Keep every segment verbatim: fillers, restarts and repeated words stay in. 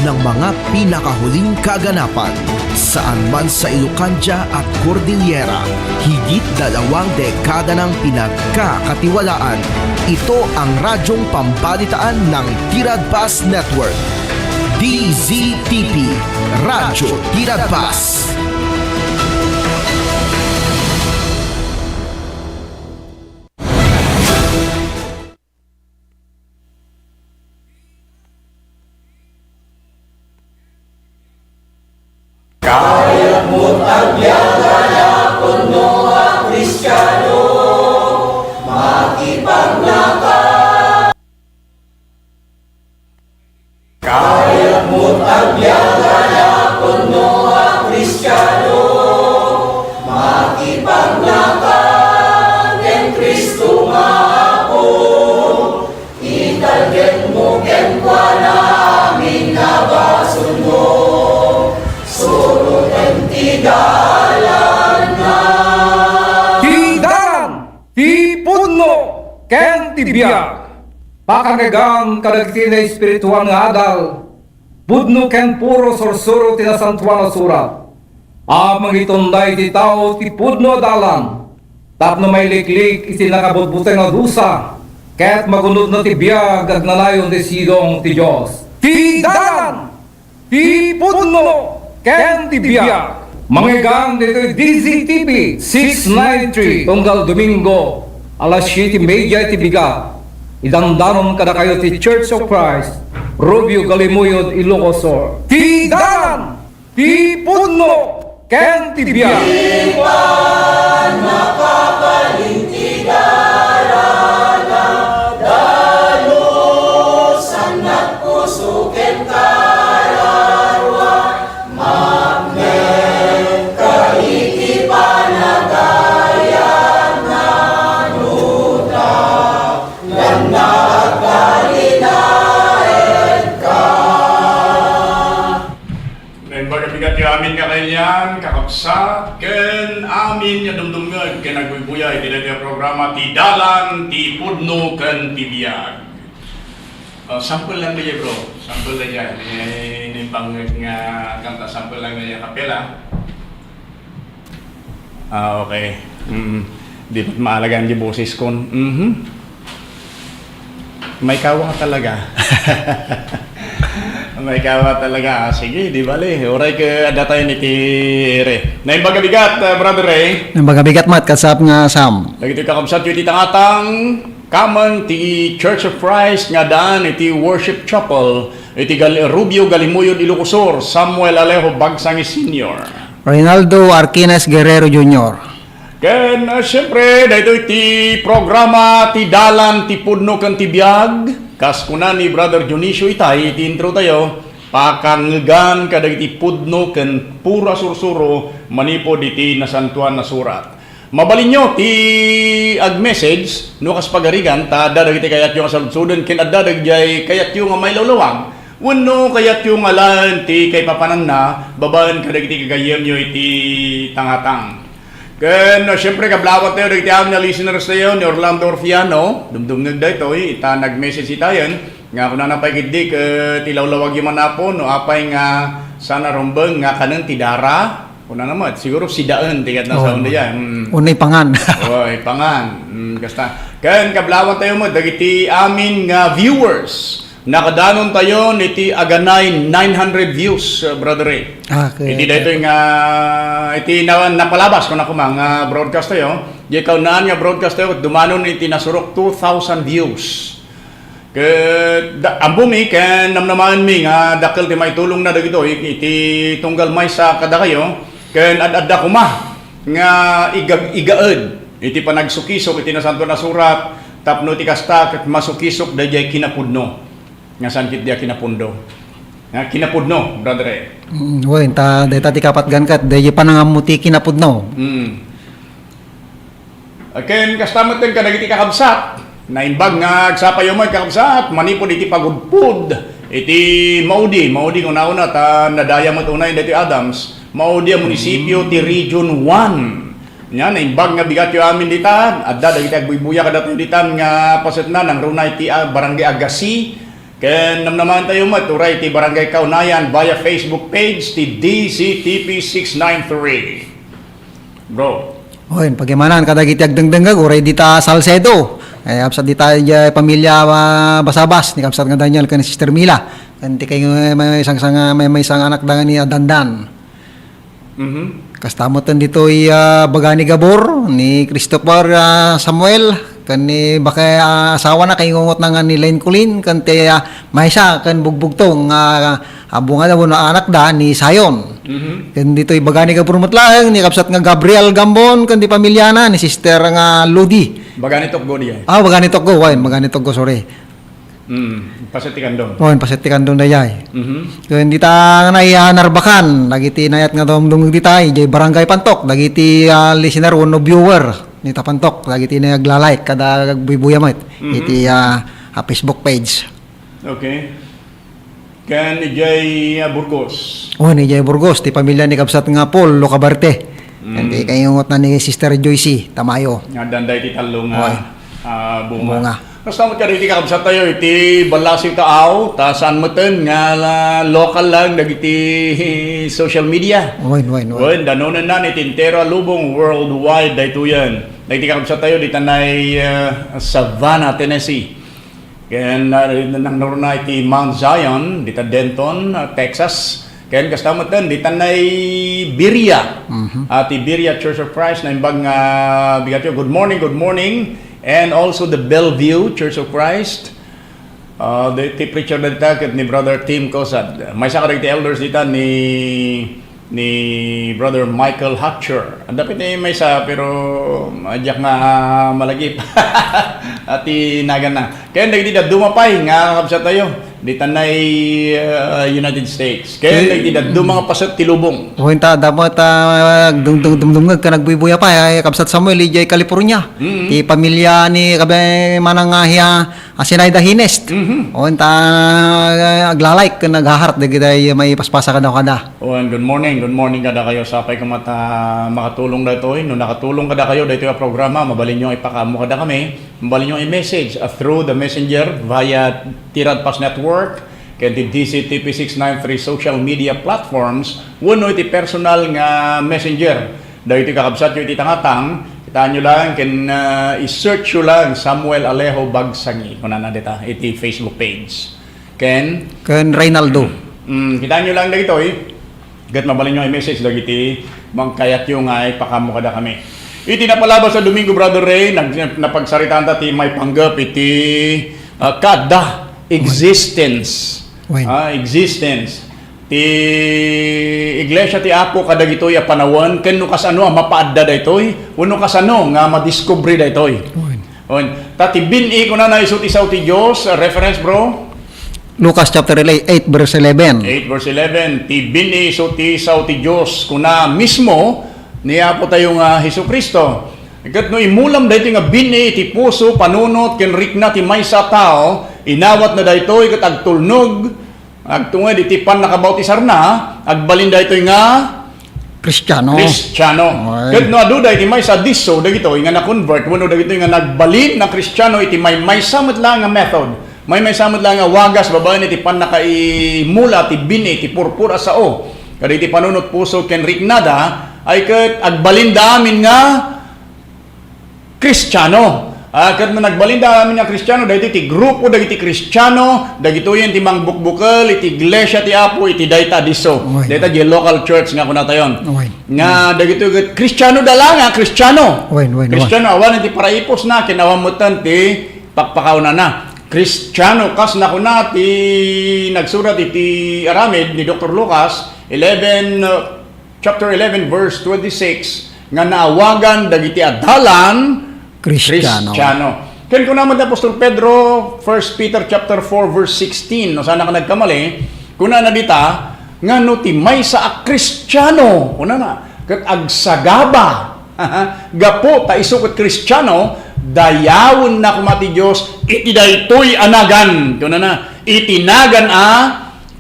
Ang mga pinakahuling kaganapan, saan man sa Ilocandia at Cordillera, higit dalawang dekada nang pinagkakatiwalaan. Ito ang radyong pambalitaan ng Tiradpas Network. D Z T P, Radyo Tiradpas. Kayatmo tagbiagan a pudno a Kristiano, makipagnaka. Kayatmo tagbiagan a pudno a Kristiano, makipagnaka ken Cristo nga Apo. Italgedmo kenkuana amin a basolmo, suroten ti dalanna. Ti dalan, ti pudno, ken ti biag. Pakangegan kadagiti naespirituan nga adal, pudno ken puro sursuro ti Nasantoan a Surat. A mangitunda iti tao ti pudno a dalan, tapno mailiklik iti nakabutbuteng a dusa, ket magunodna ti biag agnanayon ti sidong ti Dios. Ti dalan, ti pudno, ken ti biag. Mangeggan ditoy D Z T V six nine three, tunggal Domingo, alas siete media iti bigat. Idandanon kadakayo ti Church of Christ, Rubio Galimuyod, Ilocos Sur. Ti dalan, ti pudno, ken ti biag. Ipan makabalin ti darana, dalusan nagpuso ken kararua, mapnek ka iti panagayat nga duda, lanna agtalinaedka. Naimbag a bigat ti amin nga kaynian, kakabsat, ken amin nga dumdumngeg ken agbuybuya iti daytoy a programa, Ti Dalan, Ti Pudno, ken Ti Biag. Ah, sample lang daytoy, bro. Sample lang daytoy. Ni, ni pangngeg nga kanta, sample lang daytoy, a cappella. Ah, okay. Mm. Di ba't maalagaan di boses kon? Mhm. May kawa talaga. May kawa talaga. Ah, sige, di bale. Uray ket adda tayo ni ti Ere. Naimbag a bigat, ah, Brother Ray. Naimbag a bigat met, kasap nga Sam. Dagiti kakabsat iti tangatang, kaman ti Church of Christ nga daan iti Worship Chapel, iti Gal-, Rubio Galimuyod, Ilocos Sur, Samuel Alejo Bagsangis Senior. Reynaldo Arquines Guerrero Junior. Ken, ah, siyempre, daytoy ti programa Ti Dalan, Ti Pudno, ken Ti Biag. Kas kuna ni Brother Dionisio itay iti intro tayo, pakangegan kadagiti pudno ken puro a sursuro manipud iti Nasantoan a Surat. Mabalinyo ti ag-message no kas pagarigan, ta adda dagiti kayatyo nga saludsoden ken adda dagiti kayatyo nga mailawlawag wenno kayatyo nga alaen ti kaipapananna babaen kadagiti gagayyemyo iti tangatang. Ken, uh, siyempre, kablaawan tayo dagiti amin a listeners tayo ni Orlando Orfiano. Dumdumngeg daytoy, ita nag-message itayen nga kunana pay ketdi ket ilawlawagyo manapon no apay nga saan a rumbeng nga kanen ti dara. Kunana met, siguro sidaen ti ket nasaon diay. Mm. Wenno ipangan. Oo, ipangan. Mm, kasta. Ken kablaawan tayo met dagiti amin nga viewers. Nakadanon tayo iti aganay nine hundred views, uh, Brother Ray. Ah, okay. Iti daytoy nga, iti na-, napalabas ko na kuma nga broadcast tayo. Di kaunaan nga broadcast tayo, dumanon iti nasurok two thousand views. Ket da-, ammomi ken namnamaenmi nga dakkel ti maitulongna dagitoy iti tunggal maysa kadakayo, ken ad-adda koma nga iga-, igaed iti panagsukisok iti Nasantoan a Surat tapno iti kasta ket masukisok daydiay kinapudno. Nga saan ketdi a kinapundo. Nga kinapudno, Brother Ray. Mm, wen, ta dayta ti kapatgan ket daydiay panangammo ti kinapudno. Mm. Ken kasta met kadagiti kakabsat, naimbag nga agsapayo met kakabsat, manipud iti pagudpud iti maudi, maudi nga una-una ta nadaya met unay daytoy Adams, maudi a munisipio ti Region one. Nya, naimbag nga bigatyo amin ditan, adda dagiti agbuybuya kadatayo ditan nga pasetna, nangruna iti, ah, Barangay Agassi, Ken namnamaentayo met uray ti Barangay Kaunayan via Facebook page ti D C T P six nine three. Bro. Oy, pagimanan kadagiti agdengdengngeg, uray dita Salcedo. Eh, kabsat dita, eh, pamilya, ah, Basabas, ni kabsat nga Daniel ken Sister Mila. Ken ti kay, eh, may, may isang, isang, ah, may, may isang anak da nga ni Adandan. Mhm. Kasta met ditoy, ah, baga ni Gabor, ni Christopher, ah, Samuel, ken ni baka, ah, asawa na, kay ingungot na nga ni Len Colin, ken ti, ah, maysa, ken bugbugto nga, ah, bungada wenno anak da ni Zion. Mhm. Ken ditoy baga ni Gabor met laeng, ni kabsat nga Gabriel Gambon, ken ti pamilyana, ni sister nga Lodi. Baga ni Tokgo diay. Ah, baga ni Tokgo, wen, baga ni Tokgo, sorry. Mm, paset ti kandom. Oh, paset ti kandom dayay. Mhm. Ken dita nga naiya Narbacan, dagiti nayat nga dumdumngeg dita, idiay Barangay Pantok, dagiti, ah, listener wenno viewer, ni ta Pantok, dagiti nagla-like, kada agbuybuya met, Mhm. iti, ah, ah, Facebook page. Okay. Ken idiay, ah, Burgos. Oh, ni idiay Burgos, ti pamilya ni kabsat nga Paul Locabarte. Mm. Ken ti kayungot na ni Sister Joyce Tamayo. Nga danday ti tallo nga, Oy. ah, bunga. Bunga. Kasta met kadagiti kakabsat tayo, iti ballasiw taaw, ta saan meten nga la-, local lang dagiti social media. Wen, wen, wen. Wen, danonenna iti entero a lubong worldwide daytoyen. Dagiti kakabsat tayo, dita nay, ah, Savannah, Tennessee. Ken, ah, nangnurna iti Mount Zion, dita Denton, ah, Texas. Ken kasta met dita nay Berea. Mhm. Ah, ti Berea Church of Christ, naimbag nga bigatyo. Good morning, good morning. And also the Bellevue Church of Christ. Ah, the, ti preacher dita ket ni Brother Tim Cosad. Maysa kadagiti elders dita ni ni Brother Michael Hatcher. Adda pay ti maysa, pero, ah, diak nga malagip. Iti naganna. Ken dagiti dadduma pay nga kakabsat tayo, dita nay, ah, United States. Ken Eh, dagiti dadduma nga paset ti lubong. Wen, ta, dapat, ah, dum-, dum-, dumdumngeg ken agbuybuya pay, ay, kabsat Samuel, idiay California. Mm. Ti pamilya ni kabe manang nga hiya, ah, Sinaida Hinest. Mhm. Wen, ta, ah, agla-like ken nagha-heart dagiti maipaspasa kadakuada. Oh, and good morning. Good morning kadakayo. Sapay koma ta makatulong daytoy. No nakatulong kadakayo daytoy a programa, mabalinyo ipakaammo kadakami. Mabalinyo i-message, ah, through the messenger via T R A D Pass Network, ken ti D C T P six nine three social media platforms, wenno iti personal nga messenger. Dagitoy kakabsatyo iti tangatang, kitaenyo lang ken, ah, i-searchyo lang Samuel Alejo Bagsangi, kunana dita, iti Facebook page. Ken? Ken Reynaldo. Mm, kitaenyo lang dagitoy. Ket mabalinyo i-message dagiti mangkayatyo nga ipakaammo kadakami. Iti napalabas a Domingo, Brother Ray, nag-, napagsaritaanta ti maipanggep iti, ah, kada existence. Wen. Ah, existence. Ti Iglesia ti Apo kadagitoy a panawen, ken no kasano a mapaadda daytoy, wenno kasano nga madiskubre daytoy. Wen. Wen. Ta ti bin-i kunana isu ti sao ti Dios, ah, reference, bro? Lucas chapter ele-, eight, verse eleven. Eight verse eleven, ti bin-i isu ti sao ti Dios, kuna mismo ni Apo tayo nga Jesu-Cristo. Ket no imulam daytoy nga bin-i iti puso, panunot, ken rikna ti maysa a tao, inawatna daytoy ket agtulnog, agtunged iti pannakabautisarna, agbalin daytoy nga Kristiano. Kristiano. Oy. Ket no adu daytoy maysa a disso dagitoy nga na-convert wenno dagitoy nga nagbalin a Kristiano iti maymaysa met laeng nga method, maymaysa met laeng nga wagas babaen iti pannakaimmula ti bin-i ti purpura a sao kadagiti panunot puso ken riknada, ay ket agbalinda amin nga Kristiano. Ah, ket no nagbalinda amin nga Kristiano, dagitoy ti grupo dagiti Kristiano, dagitoyen ti mangbukbukel iti iglesia ti Apo iti dayta a disso. Oy. Dayta diay local church nga kunatayon. Oy. Nga dagitoy ket Kristiano da la nga Kristiano. Oy, oy, oy. Kristiano, awan ti paraiposna, ken awan metten ti pakpakawnana. Kristiano, kas nakuna ti nagsurat iti aramid ni Doktor Lucas, eleven, uh, chapter eleven, verse twenty-six, nga naawagan dagiti adalan Kristiano. Kristiano. Ken kuna met ni Apostol Pedro, First Peter chapter four, verse sixteen, no, saan ka nagkamali, kunana dita, nga no ti maysa a Kristiano, kunana, ket agsagaba, gapu ta isu ket Kristiano, dayawenna koma ti Dios iti daytoy a nagan, kunana, iti nagan a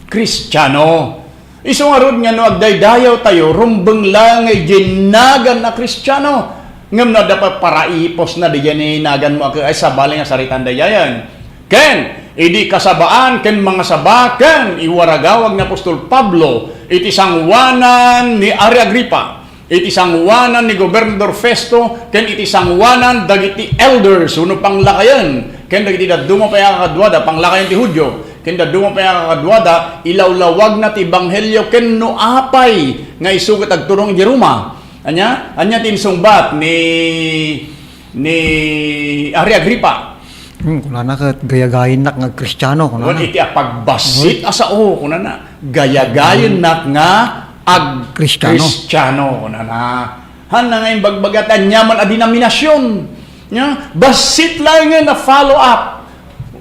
Kristiano. Isu ngarud nga no agdaydayaw tayo, rumbeng laeng idiay nagan a Kristiano. Ngem no adda pay paraiposna diay naganmo a, ay sabali nga saritaan dayayen. Ken, Idi kasabaan ken mangasaba ken iwaragawag ni apostol Pablo iti sangoanan ni Ari Agripa, iti sangoanan ni Gobernador Festo, ken iti sangoanan dagiti elders wenno panglakayen, ken dagiti dadduma pay a kakaduada, panglakayen ti Judio, ken dadduma pay a kakaduada, ilawlawagna ti ebanghelio ken no apay nga isu ket agturong idiay Roma. Ania? Ania ti insungbat ni ni Ari Agripa. Hmm, kunana ket, "Gayagayennak nga agkristiano," kunana. Wen iti apagbassit a sao, kunana, "Gayagayennak nga agkristiano," kunana. Haan na nga imbagbaga ti aniaman a denominasion. Nia, bassit laengen a follow up.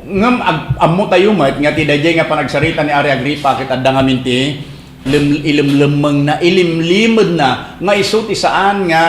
Ngem ag-, ammo tayo met nga ti daydiay nga panagsarita ni Ari Agripa ket adda ngamin ti lem-, ilemlemmengna, ilimlimedna nga isu ti saan nga,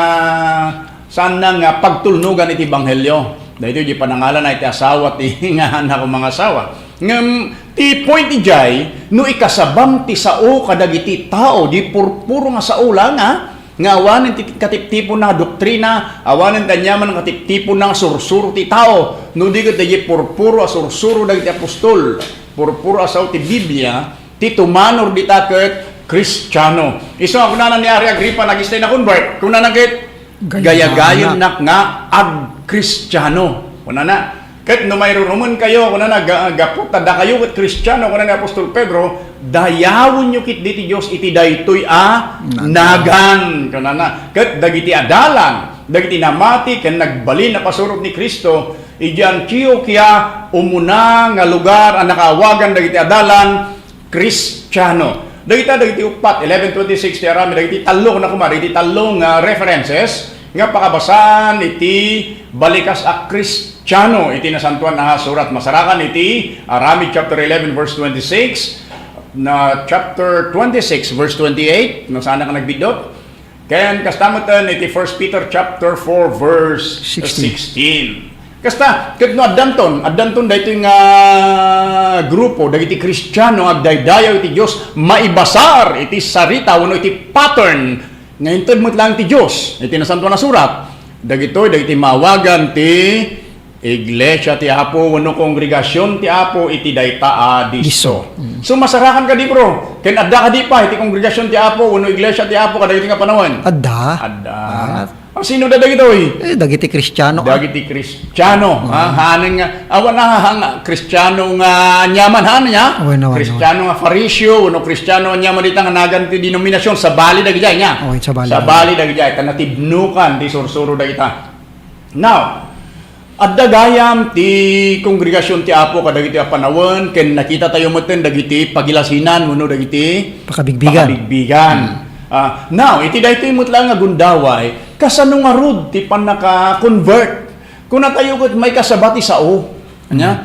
saanna nga pagtulnogan iti ebanghelio. Daytoy di panangalana iti asawa ti nga anak a mangasawa. Ngem ti point idiay, no ikasabam ti sao kadagiti tao, di purpuro nga sao la nga, nga awanen ti katiptiponna nga doktrina, awanen ti aniaman nga katiptiponna nga sursuro ti tao, no di ket daydi purpuro a sursuro dagiti apostol, purpuro a sao ti Biblia, ti tumanor dita ket Kristiano. Isu nga kunana ni Ari Agripa, nagistay na convert. Kunana ket, "Gayagayennak nga agkristiano." Kunana, ket no mairurumenkayo, kunana, ga-, gapu ta dakayo ket Kristiano, kunana ni Apostol Pedro, "Dayawenyo ketdi ti Dios iti daytoy a nagan." Nagan. Kunana, ket dagiti adalan, dagiti namati ken nagbalin a pasurot ni Cristo, idiay Antioquia, umuna nga lugar a nakaawagan dagiti adalan, Kristiano. Dagita dagiti uppat, eleven twenty-six ti aramid, dagiti tallo na koma, dagiti tallo nga references nga pakabasaan iti balikas a Kristiano iti Nasantoan a Surat. Masarakan iti Aramid chapter eleven verse twenty-six, na chapter twenty-six verse twenty-eight, no saan ka nagbiddot? Ken kasta met iti First Peter chapter four verse Sixteen. sixteen. Kasta, ket no addanton, addanton daytoy nga grupo, dagiti Kristiano nga agdaydayaw iti Dios, maibasar iti sarita wenno iti pattern nga inted met laeng ti Dios iti Nasantoan a Surat. Dagitoy, dagiti maawagan ti Iglesia ti Apo wenno kongregasion ti Apo iti dayta a disso. Disso. Mm. So, masarakan kadi, bro? Ken adda kadi pay ti kongregasion ti Apo wenno Iglesia ti Apo kadagiti nga panawen? Adda. Adda. Ah. Ah, sino da dagitoy? Eh, dagiti Kristiano, ah. Dagiti Kristiano, Mm. ha? Hanen nga, awan na, ha, nga Kristiano nga anyaman, ha, ania? Awan, awan, Kristiano awan. Nga Fariseo, wenno Kristiano anyaman dita nga nagan ti denominasion, sabali dagijay, nia? Awan, sabali. Sabali dagijay, ta natibnokan ti sursuro dagita. Now, adda gayam ti kongregasion ti Apo kadagiti a panawen, ken nakitatayo metten dagiti pagilasinan wenno dagiti Pakabigbigan. pakabigbigan. Hmm. Ah, now, iti daytoy met laeng nga gundaway, kasano ngarud ti pannaka-convert? Kunatayo ket maikasaba ti sao. Ania? Hmm.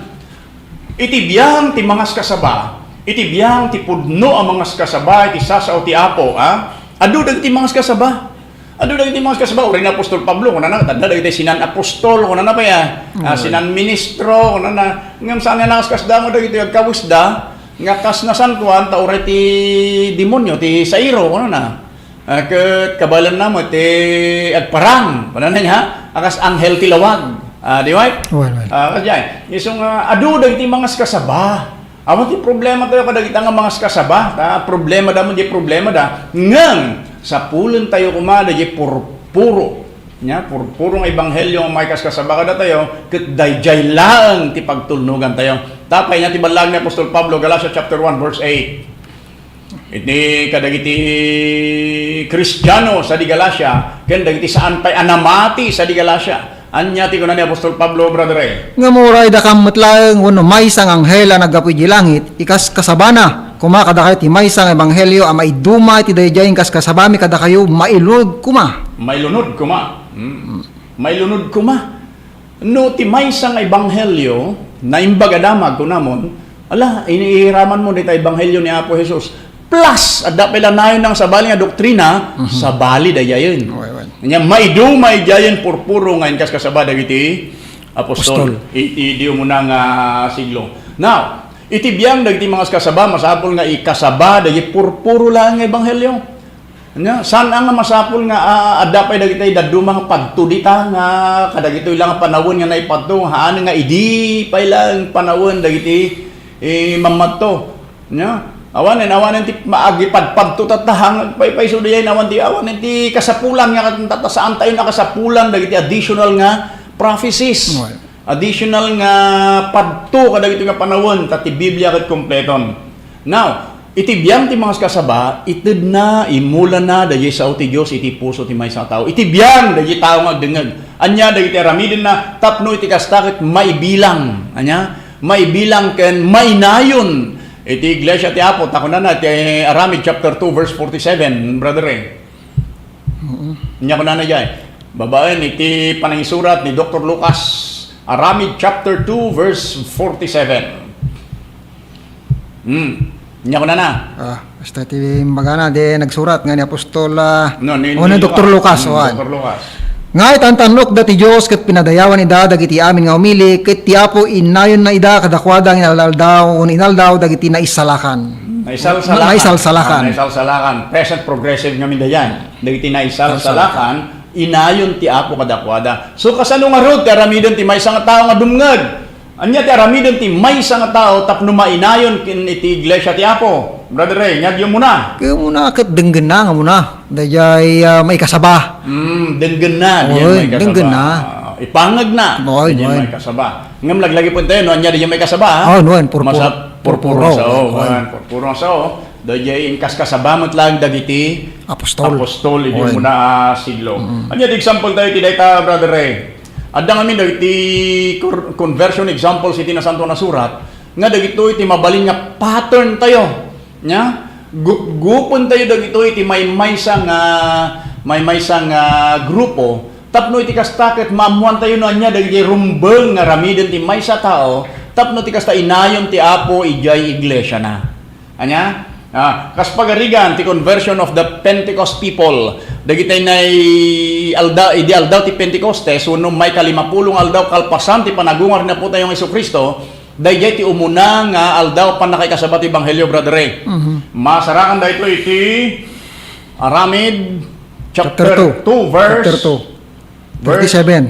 Iti biang ti mangaskasaba, iti biang ti pudno a mangaskasaba iti sasao ti Apo, a? Adu dagiti mangaskasaba. Adu dagiti mangaskasaba, uray ni apostol Pablo, kunana, adda dagiti sinan apostol, kunana pay, a? A, Mm. sinan ministro, kunana. Ngem saan nga nakaskasda nga dagiti agkawesda, nga kas nasantoan, ta uray ti demonio, ti sairo, kunana. A, ket kabaelanna met ti agparang, kunana nia, a kas anghel ti lawag. A, di ba? Well, well. A, kadiay. Isu nga, adu dagiti mangaskasaba. Awan ti problematayo kadagita nga mangaskasaba. Ta problemada met di problemada. Ngem, sapulentayo koma daydi purpuro. Nia, purpuro nga ebanghelio nga maikaskasaba kadatayo, ket daydiay laeng ti pagtulnogantayo. Tapay nia ti ballaag ni apostol Pablo, Galacia chapter one, verse eight. Iti kadagiti Kristiano sadi Galacia, ken dagiti saan pay a namati sadi Galacia. Ania ti kuna ni apostol Pablo, Brother Ray? Ngem uray dakam met laeng wenno maysa nga anghel a naggapu idiay langit, ikaskasabana koma kadakayo ti maysa nga ebanghelio a maiduma iti daydiay inkaskasabami kadakayo, mailunod koma. Mailunod koma. Hmm. Mailunod koma. No ti maysa nga ebanghelio, naimbag a damag, kunamon, ala, iniiramanmo dita ebanghelio ni Apo Jesus. Plus, adda pay la nayon nga sabali nga doktrina, Mhm. sabali daydiayen. Oy, oy. Ania, maiduma idiayen purpuro nga inkaskasaba dagiti apostol. Apostol. Iti, iti umuna nga siglo. Now, iti biang dagiti mangaskasaba, masapul nga ikasaba dagiti purpuro laeng nga ebanghelio. Ania, saan nga masapul nga, ah, adda pay dagiti dadduma nga padto dita nga kadagitoy la nga panawen nga naipadto, haan nga idi pay la nga panawen dagiti, eh, mammadto. Ania, awanen, awanen ti maagipadpadto tatta, hangag pay pay isu diay awan ti, awanen ti kasapulan nga tatta, saan tayo nakasapulan dagiti additional nga prophecies. Well, additional nga padto kadagitoy nga panawen, ta ti Biblia ket kompleton. Now, iti biang ti mga kasaba, itedna, imulana daydiay sao ti Dios iti puso ti maysa a tao. Iti biang daydiay tao nga agdengngeg. Ania dagiti aramidenna tapno iti kasta ket maibilang. Ania? Maibilang ken mainayon iti iglesia ti Apo. Ta kunana iti Aramid chapter two, verse forty-seven, Brother Ray. Oo. Ania kunana diay? Babaen iti panangisurat ni Doktor Lucas, Aramid chapter two, verse forty-seven. Hmm. Ania kunana? Ah, basta ti imbagana, di nagsurat nga ni Apostol, ah, No, ni, o ni ni Doktor Lucas. Lucas, Hmm, wan. Doktor Lucas. Nga itantanokda ti Dios ket pinadayawan ida dagiti amin nga umili, ket ti Apo innayonna ida kadakuada nga inaldaw, wen inaldaw dagiti naisalakan. Naisalsalakan. Naisalsalakan. Ah, naisalsalakan. Present progressive ngamin dayan. Dagiti naisalsalakan, inayon ti Apo kadakuada. So, kasano ngarud ti aramiden ti maysa nga tao nga dumngeg? Ania ti aramiden ti maysa nga tao tapno mainayon ken iti iglesia ti Apo? Brother Ray, inyadyo muna. Kaya muna, ket denggenna nga muna. Daydiay, ah, maikasaba. Hmm, denggenna, diay Oy, maikasaba. Denggenna. Ah, ipangegna, Oy, diay oy. Maikasaba. Ngem laglagipen tayo, no, ania diay maikasaba, ha? Oh, no, purpur-, Masa-, purpuro, purpuro, sao, oy. Kan, purpuro, sao. Daydiay inkaskasaba met laeng dagiti Apostol. Apostol, idi Oy. Muna a siglo. Mm. Ania ti example tayo ti dayta, Brother Ray? Adda ngamin dagiti cor-, conversion examples iti Nasanto a Surat, nga dagitoy ti mabalin nga pattern tayo. Nia? Gupgupen tayo dagitoy ti maymaysa nga, maymaysa nga grupo, tapno iti kasta ket maammoan tayo no ania dagiti rumbeng nga aramiden ti maysa a tao, tapno ti kasta inayon ti Apo idiay iglesiana. Ania? Ah, kas pagarigan ti conversion of the Pentecost people, dagiti nay alda-, idi aldaw ti Pentecostes, wenno maikalimapulo nga aldaw kalpasan ti panagungar ni Apo tayo nga Jesu-Cristo, daydiay ti umuna nga aldaw pannakaikasaba ti Ebanghelio, Brother Ray. Mhm. Masarakan daytoy iti Aramid chapter Chapter two. Two, verse Chapter two. Verse, Thirty-seven.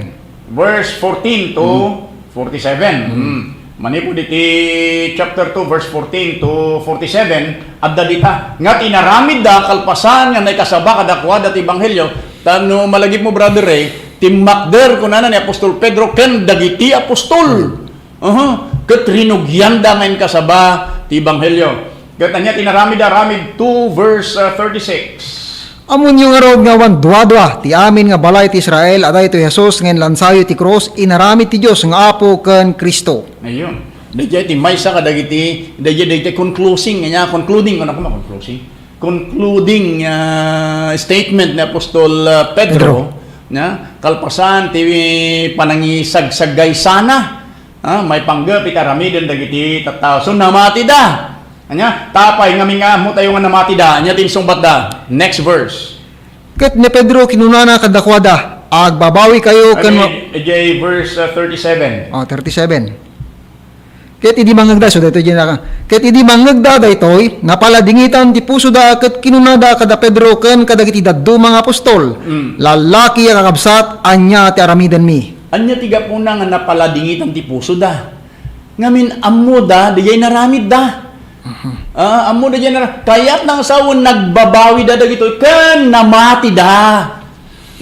Verse fourteen to Mm. forty-seven. Mm. Mm. Manipud iti chapter two, verse fourteen to forty-seven, adda dita nga inaramidda kalpasan nga naikasaba kadakuada ti ebanghelio. Ta no malagipmo, Brother Ray, timmakder, kunana ni Apostol Pedro ken dagiti apostol. Mm. Aha. Ket rinugianda nga inkasaba ti ebanghelio. Ket ania ti inaramidda? Aramid two, verse, uh, thirty-six. Ammoenyo ngarud nga awan duadua ti amin nga balay ti Israel a daytoy Jesus nga inlansayo iti krus, inaramid ti Dios nga Apo ken Cristo. Ayun. Daydiay ti maysa kadagiti, daydiay, daydiay concluding, nga concluding, ano ko ma-, concluding? Concluding, ah, statement ni Apostol, ah, Pedro, Pedro. Na, kalpasan ti panangisagsagaysana, ah, maipanggep iti aramiden dagiti tattao. So, namatida. Ania? Tapay ngamin nga ammo tayo nga namatida. Ania ti insungbatda? Next verse. Ket ni Pedro kinunana kadakuada, "Agbabawikayo ken ma-" Adi, adi verse, uh, thirty-seven. Oh, thirty-seven. Ket idi mangngegda, so daytoy diay naka-, ket idi mangngegda daytoy, napaladingitan ti pusoda ket kinunada kada Pedro ken kadagiti dadduma nga apostol, Mm. "Lallaki a kakabsat, ania ti aramidenmi?" Ania ti gapuna nga napaladingitan ti pusoda? Ngamin, ammoda, daydiay naramidda. Mhm. Ah, ammoda daydiay nara-, kayatna nga sawen, nagbabawida dagitoy, ken namatida.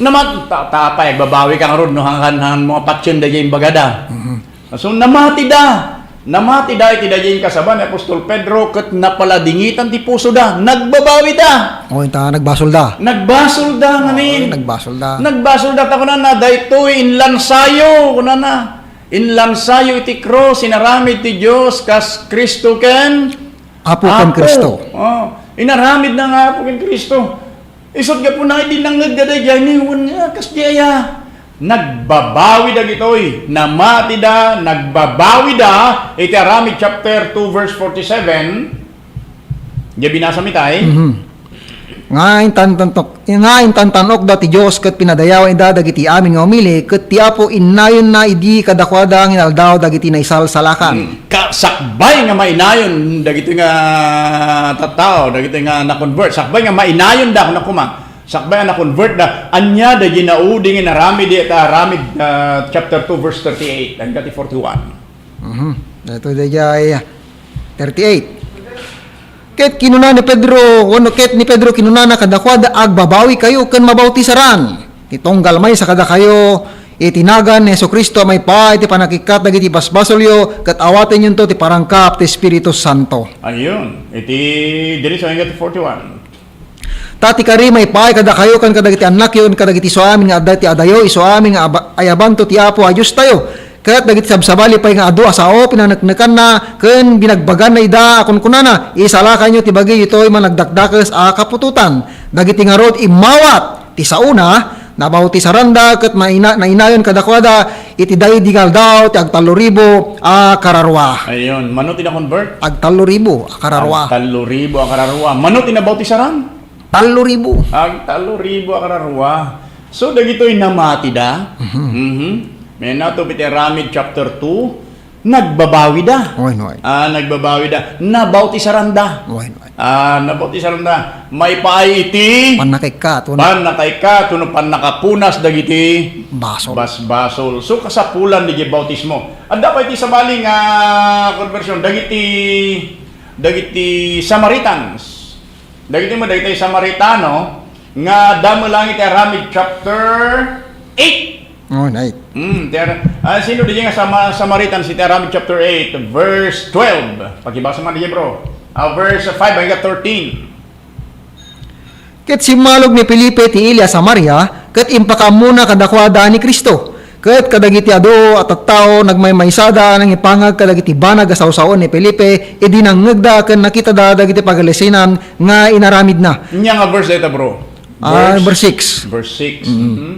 Namat-, ta-, ta-, apay, agbabawika ngarud, no, han, han, han mga patien daydiay imbagada. Mhm. So, namatida. Namatida iti daydiay inkasaba ni Apostol Pedro, ket napaladingitan ti pusoda. Nagbabawida. O, inta, nagbasolda. Nagbasolda, ngamin. O, nagbasolda. Nagbasolda, ta kunana, daytoy inlansayo, kunana. Inlansayo iti krus, inaramid ti Dios kas Cristo ken Apo ken Apo. Cristo. Oh, inaramidna nga Apo ken Cristo. Isut' gapuna idi nangngegda daydiay, ni wen nga, kas di aya. Nagbabawi dagitoy, namatida, nagbabawida, iti Aramid chapter two, verse forty-seven. Diay binasa mi tay? Mhm. Nga intantanok-, nga intantanokda ti Dios ket pinadayawan ida dagiti amin nga umili, ket ti Apo innayonna idi kadakuada nga inaldaw dagiti naisalsalakan. Hmm. Ka-, Sakbay nga mainayon dagiti nga tattao, dagiti nga na-convert. Sakbay nga mainayonda, kunak koma. Sakbay nga na-convert da. Ania dagiti naudi nga inaramid, ita aramid, ah, chapter two, verse thirty-eight, hanggang forty-one. Mhm. Daytoy daydiay thirty-eight. Ket kinuna ni Pedro, wenno ket ni Pedro kinunana kadakuada, "Agbabawikayo ken mabautisaran. Ti tunggal maysa kadakayo, iti nagan ni Jesu-Cristo a maipaay ti pannakikkat dagiti basbasolyo, ket awatenyonto ti parangkap ti Espiritu Santo." Ayun. Iti diretso hanggang forty-one. Ta ti kari maipaay kadakayo ken kadagiti annakyo ken kadagiti isuamin nga adda ti adayo, isuamin nga aba-, ayabanto ti Apo a Diostayo. Ket dagiti sabsabali pay nga adu a sao, pinaneknekanna ken binagbaganna ida a kunkunana, "Isalakayo ti bagiyo ditoy managdakdakes a kaputotan." Dagiti ngarud immawat ti saona, nabautisaranda ket maina-, nainayon kadakuada iti daydi nga aldaw ti agtallo ribu a kararua. Ayun, mano ti na-convert? Agtallo ribu a kararua. Agtallo ribu a kararua. Mano ti nabautisaran? Tallo ribu. Agtallo ribu a kararua. So, dagitoy namati da. Mhm. Mhm. Mayat to iti Aramid chapter two, nagbabawida. Wen, wen. Ah, nagbabawida. Nabautisaranda. Wen, wen. Ah, nabautisaranda. Maipaay iti pannakaikkat, wen. Pannakaikkat, wenno pannakapunas dagiti basol. Basbasol. So, kasapulan dagiti bautismo. Adda pay iti sabali nga conversion, dagiti, dagiti Samaritans. Dagiti met, dagiti Samaritano nga damel lang iti Aramid chapter eight. Oh, right. Mm, ti Ara-, ah, sino di nga Sama-, Samaritan iti Aramid chapter eight, verse twelve? Pakibasa man di, bro. Ah, verse five hanggang thirteen. Ket simmalog ni Felipe ti ili a Samaria, ket impakaammona kadakuada ni Cristo. Ket kadagiti adu a tattao nagmaymaysada a nangipangag kadagiti banag a sawsaon ni Felipe idi nangngegda ken nakitada dagiti pagalisinan nga inaramidna. Ania nga verse dayta, bro? Ah, verse, verse six. Verse six. Mm. Mhm.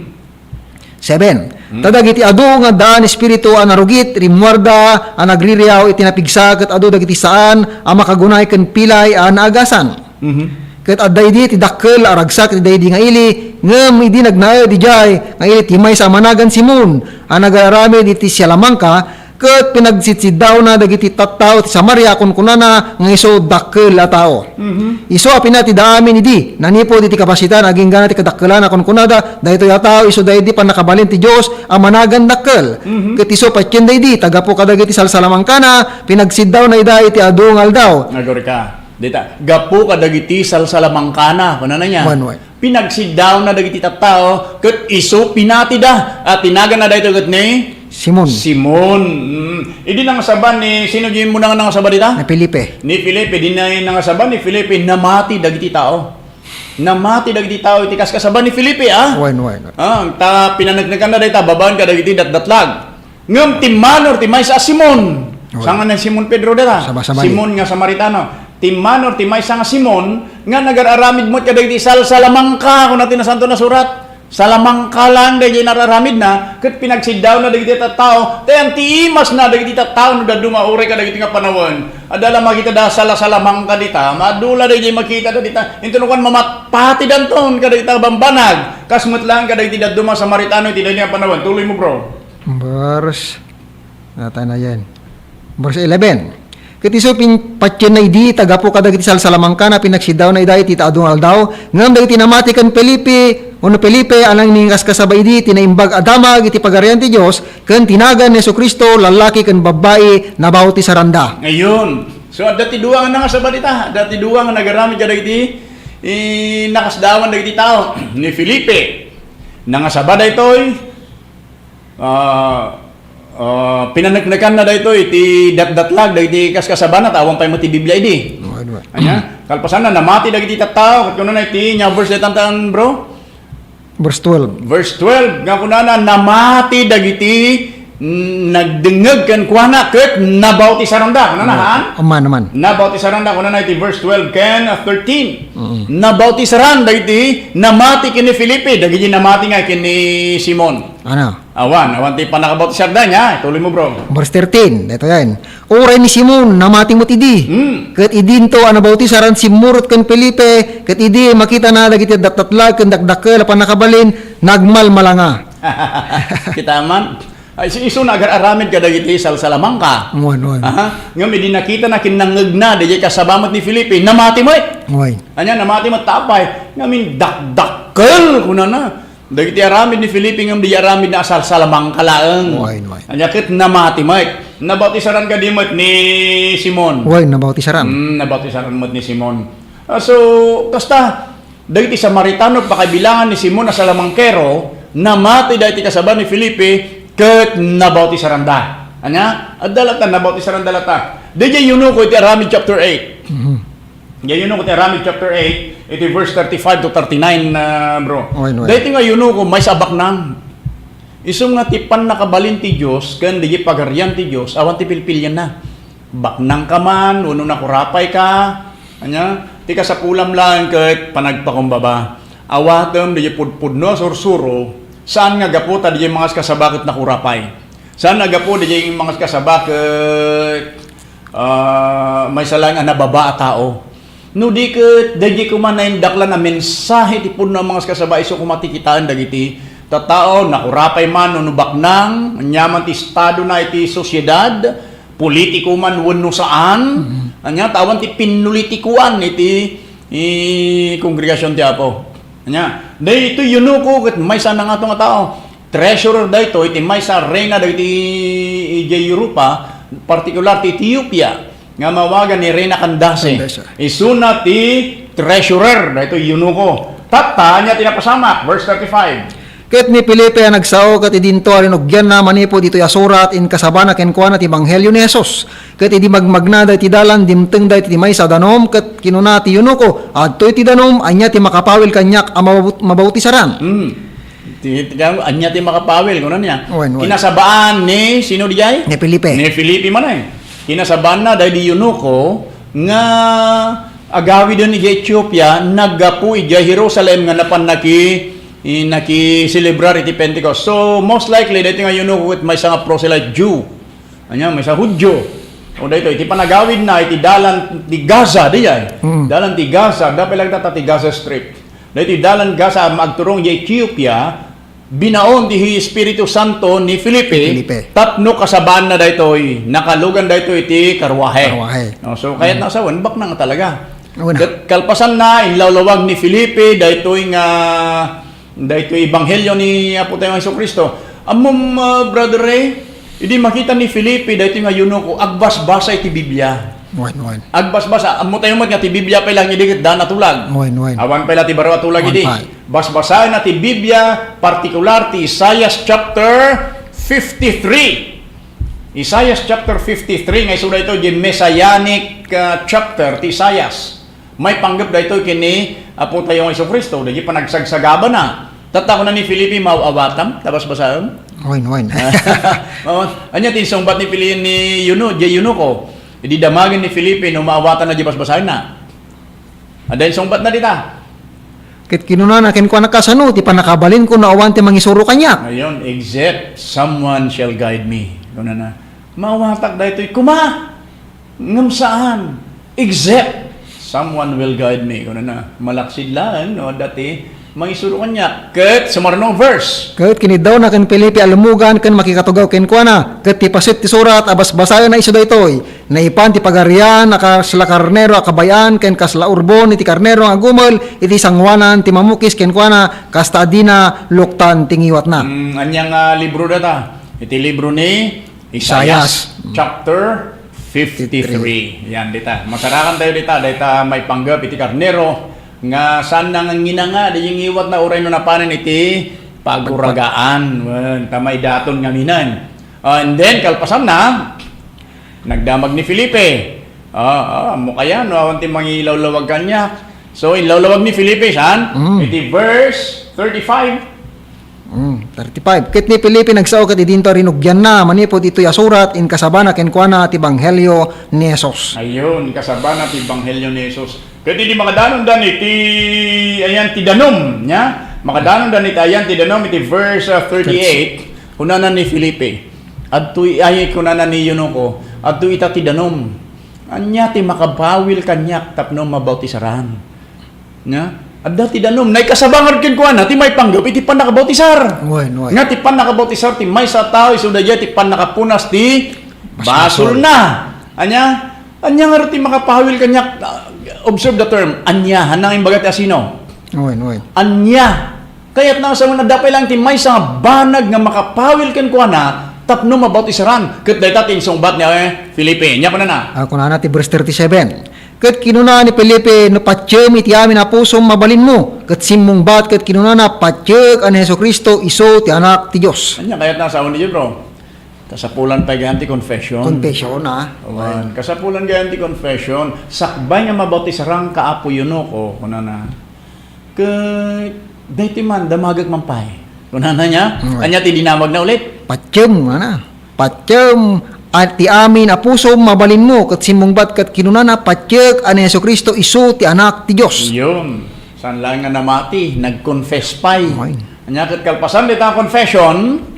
Seven. Hmm. Ta dagiti adu nga addaan espiritu a narugit, rimmuarda a nagririaw iti napigsa, ket adu dagiti saan a makagunay ken pilay a naagasan. Mhm. Ket adda idi ti dakkel a ragsak iti daydi nga ili, ngem idi nagnaed idiay nga ili ti maysa a managan Simon a nagararamid iti Salamanca, ket pinagsidsiddawna dagiti tattao ti Samaria a kunkunana nga isu dakkel a tao. Mhm. Isu a pinatida amin idi, nanipud iti kabasitan agingga ti kadakkelan a kunkunada, daytoy a tao isu daydi pannakabalin ti Dios a managan dakkel. Mhm. Ket isu patien daydi, ta gapu kadagiti salsalamangkana, pinagsiddawna ida iti adu nga aldaw. Nagurika. Dita, gapu kadagiti salsalamangkana, kunana niya. Wen, wen. Pinagsiddawna dagiti tattao, ket isu pinatida. A ti naganna daytoy ket ni Simon. Simon. Mm. Idi nangasaba ni, sino diay immuna nga nangasaba dita? Ni Felipe. Ni Felipe. Idi na nangasaba ni Felipe, namati dagiti tao. Namati dagiti tao iti kaskasaba ni Felipe, a? Wen, wen. Ah, ta pinaneknekanna dayta, babaen kadagiti datdatlag. Ngem timmano ti maysa a Simon. Oy. Saan nga ni Simon Pedro dita? Saba-sabali. Simon nga Samaritano. Timmano ti maysa nga Simon nga nagar-aramid met kadagiti salsalamangka, kuna ti Nasanto a Surat. Salamangka lang dagiti nar-aramidna, ket pinagsiddawna dagiti tattao, ta ayan ti imasna dagiti tattao no dadduma uray kadagiti nga panawen. Adda la makitada a salasalamangka dita, madula dagiti makitada dita, inton kuan mamatpatidanton kadagiti bambanag, kas met lang kadagiti dadduma Samaritano iti daydi nga panawen. Tuloy mo, bro. Verse, natay na yan. Verse eleven. Ket isu pin-, patienna idi, ta gapu kadagiti salsalamangkana, pinagsiddawna ida iti adu nga aldaw. Ngem dagiti namati ken Felipe, wenno Felipe, a nangikaskasaba idi ti Naimbag a Damag iti Pagarian ti Dios, ken ti nagan ni Jesu-Cristo, lallaki ken babbai, nabautisaranda. Ayun. So, adda ti dua nga nangasaba dita. Adda ti dua nga nagaramid kadagiti, i-, nakasdaawan dagiti tao. Ni Felipe, nangasaba daytoy, Ah, ah, pinaneknekanna daytoy iti datdatlag dagiti kaskasabana, ta awan pay met ti Biblia idi. Wen, wen. Ania? Kalpasanna, namati dagiti tattao, ket kunana iti nia verse daytan, bro? Verse twelve. Verse twelve, nga kunana, namati dagiti, mm, nagdengngeg kenkuana, ket nabautisaranda. Kunana, haan? Aman, aman. Nabautisaranda, kunana iti verse twelve ken, ah, thirteen. Mm. Nabautisaran dagiti namati ken ni Felipe, dagiti namati nga ken ni Simon. Ano? Awan, awan ti pannakabautisarda nia. Ituloy mo, bro. Verse thirteen, daytoy yan. Uray ni Simon, namati met idi. Hmm. Ket idinto a nabautisaran, simmurot ken Felipe, ket idi makitana dagiti datdatlag ken dakdakkel a pannakabalin, nagmalmalanga. Kita man, Ay, si isu nagar-aramid kadagiti salsalamangka. Wen, wen. Aha. Ngem idi nakitana ken nangngegna, daydiay kasaba met ni Felipe, namati met. Wen. Ania, namati met ta apay. Ngamin dakdakkel, kunana. Dagiti aramid ni Felipe ngem di aramid na salsalamangka laeng. Wen, wen. Ania ket namati met. Nabautisaran kadi met ni Simon. Wen, nabautisaran. Mm, nabautisaran met ni Simon. Ah, so, kasta, dagiti Samaritano, pakaibilangan ni Simon a salamangkero, namati dagiti kasaba ni Felipe, ket nabautisaranda. Ania? Adda latta, nabautisaranda latta. Daydiay eunuko iti Aramid chapter eight. Mhm. Daydiay eunuko iti Aramid chapter eight, iti verse thirty-five to thirty-nine, ah, bro. Wen, wen. Daytoy nga eunuko, maysa a baknang. Isu nga ti pannakabalin ti Dios, ken daydiay pagarian ti Dios, awan ti pilpilienna. Baknangka man wenno nakurapayka, ania, ti kasapulam laeng ket panagpakumbaba. Awatem daydiay pudpudno a sursuro, saan nga gapu ta daydiay mangaskasaba ket nakurapay. Saan nga gapu daydiay mangaskasaba ket, ah, maysa laeng a nababa a tao. No di ket daydiay koma naindaklan a mensahe ti pudno a mangaskasaba, isu koma ti kitaen dagiti tattao, nakurapay man wenno baknang, ania man ti estadona iti sosiedad, politiko man wenno saan, Mhm. Ania, ta awan ti pinnulitikoan iti, i, kongregasion ti Apo. Ania, daytoy eunuko ket maysa a nangato nga tao. Treasurer daytoy ti maysa a reyna dagiti idiay Europa, partikular ti Ethiopia, nga maawagan ni Reyna Candace. Candace. Isuna ti treasurer daytoy eunuko. Tatta, ania ti napasamak? Verse thirty-five. Ket ni Felipe a nagsao ket idinto a rinugianna manipud ditoy a surat, inkasabana kenkuana ti ebanghelio ni Jesus. Ket idi magmagna daytoy dalan, dimtengda iti maysa a danum, ket kinuna ti eunuko, "Adtoy ti danum, ania ti makapawil kaniak a mabau-, mabautisaran?" Hmm. Ti, ti, ania ti makapawil, kuna niya. Wen, wen. Kinasabaan ni, sino diay? Ni Felipe. Ni Felipe man ay. Kinasabaanna daydi eunuko nga agawiden idiay Etiopia, naggapu idiay Jerusalem nga napan naki-, i-, nakiselebrar iti Pentecost. So, most likely, daytoy nga eunuko ket maysa nga proselyte Jew. Ania, maysa Judio. O daytoy, iti panagawidna iti dalan ti Gaza, diay. Mm. Dalan ti Gaza, dapay lang data ti Gaza Strip. Daytoy dalan Gaza, agturong idiay Ethiopia, binaon ti Espiritu Santo ni Felipe, Felipe. Tapno kasabaanna daytoy, nakalugan daytoy iti karwahe. Karwahe. No, so, kayat Mm. na asawan, baknang talaga. Una. Ket kalpasanna, inlawlawag ni Felipe, daytoy nga Daytoy ebanghelio ni Apo tayo nga Jesu-Cristo. Ammom, ah, Brother Ray, idi makita ni Felipe, daytoy nga eunuko, agbasbasa iti Biblia. Wen, wen. Agbasbasa. Ammo tayo met nga ti Biblia pay lang idi ket daan a tulag. Wen, wen. Awan pay la ti baro a tulag Wen idi. pay. Basbasaenna ti Biblia, partikular ti Isaias chapter fifty-three. Isaias chapter fifty-three, nga isu daytoy di messianic, ah, chapter ti Isaias. Maipanggep daytoy ken ni Apo tayo nga Jesu-Cristo, daydi panagsagsabaanna. Tatta kuna ni Felipe, "Maaw-awatam, ta basbasaem?" Wen, wen. Oo. Ania ti insungbat ni Fili-, ni Euno-, diay eunuko? Idi damagen ni Felipe no maawatanna diay basbasaenna. Adda insungbatna dita. Ket kinunana kenkuana, "Kasano ti pannakabalinko no awan ti mangisuro kaniak?" Ayun, "Except someone shall guide me." Kunana, "Maawatak daytoy." Kuma! Ngem saan, except someone will guide me. Kunana, malaksid laeng no adda ti mangisuro kaniak. Ket sumarno verse. Ket kiniddawna ken Felipe a lummugan ken makikatugaw kenkuana. Ket ti paset ti surat a basbasaenna isu daytoy, "Naipan ti Pagarian a kasla karnero a kabay-an ken kasla urbon iti karnero nga agumel iti sangoanan ti mamukis kenkuana, kasta a dina luktan ti ngiwatna." Mm, ania nga libro data? Iti libro ni Isaias, Isaias. Chapter fifty-three. Yan, dita. Masarakan tayo dita. Dita maipanggep iti karnero nga saan na nga nginanga, di yung iwat na uray no napanen iti paguragaan. Wen, ta maidaton nga minan. Ah, and then, kalpasan na, nagdamag ni Felipe. Ah, ah, mo kaya, no, awan ti mangilawlawag kaniak. So, inlawlawag ni Felipe, saan? Mm. Iti verse thirty-five. Mm, thirty-five. Ket ni Felipe nagsao ket idinto a rinugianna manipud itoy a surat, inkasabana kenkuana ti ebanghelio ni Jesus. Ayun, inkasabana ti ebanghelio ni Jesus. Ket idi makadanondan iti, ayan, ti danum, nia? Makadanondan iti, ayan, ti danum iti verse, uh, thirty-eight, kunana ni Felipe, "Adtoy, ay, kunana ni eunuko, 'Adtoy ita ti danum. Ania ti makapawil kaniak tapno mabautisaran?'" Nia? Adda ti danum. Naikasaba ngarud kenkuana ti maipanggep iti pannakabautisar. Wen, wen. Nga ti pannakabautisar ti maysa a tao, isu daydiay ti pannakapunas ti Basbasol. Basolna. Ania? Ania ngarud ti makapawil kaniak? Ah, observe the term. Ania? Hanna nga imbaga ti asino? Wen, wen. Ania? Kayatna a sawen, adda pay laeng ti maysa nga banag nga makapawil kenkuana tapno mabautisaran. Ket dayta ti insungbat ni, eh, Felipe. Ania kunana? Ah, kunana ti verse thirty-seven. Ket kinuna ni Felipe, "No patiem iti amin a pusom, mabalinmo." Ket simmungbat ket kinunana, "Patiek a ni Jesu-Cristo isu ti Anak ti Dios." Ania kayatna a sawen daydiay, bro? Kasapulan pay gayam ti confession. Confession, ah. Wen, kasapulan gayam ti confession. Sakbay nga mabautisaranka, Apo Eunuko, kunana. Ket daytoy man, damagek man pay. Kunana nia, Mm. Ania ti dinamagna ulit? Patiem, ana. Patiem, a-, ti amin a pusom, mabalinmo, ket simmungbat ket kinunana, "Patiek a ni Jesu-Cristo isu ti Anak ti Dios." Yun. Saan laeng nga namati, nag-confess pay. Okay. Ania ket kalpasan dita confession,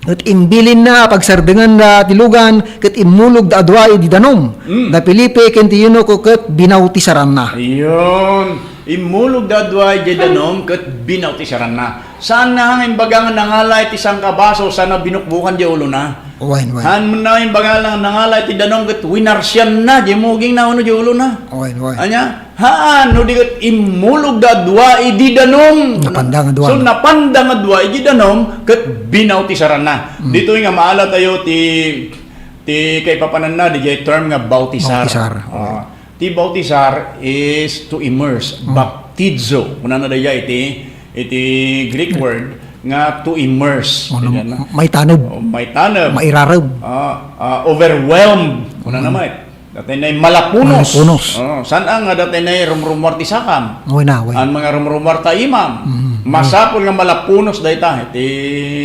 Ket imbilinna a pagsardenganda ti lugan, ket immulogda a dua idi danum. Mm. Da Felipe ken ti eunuko ket binautisaranna. Ayun. Immulogda a dua idi danum ket binautisaranna. Saanna nga imbaga nga nangala iti sangkabasol, sana binukbukan di ulona. Wen, wen. Haan met nga imbaga nga nangala iti danum ket winarsianna di mugingna wenno di ulona. Wen, wen. Ania? Haan, no di ket immulogda a dua idi danum. Napanda nga dua, So, no? Napanda nga dua idi danum, ket binautisaranna. Mm. Ditoy nga maala tayo ti, ti kaipapananna, diay term nga bautisar. Bautisar, Ah, okay. Ti bautisar is to immerse, Mm. baptizo. Kunana daydiay iti, iti Greek word nga to immerse. Ano, Diyan na. Maitaneb. Oh, maitaneb. Mairareb. Ah, ah, overwhelmed. Kunana Mm. met. Datay nay malapunos. Malapunos. Oh, saan nga datay nay rumrumuar ti sakam? Wen, wen. An mga rumrumuar ta imam. Mm. Masapul nga malapunos dayta. Iti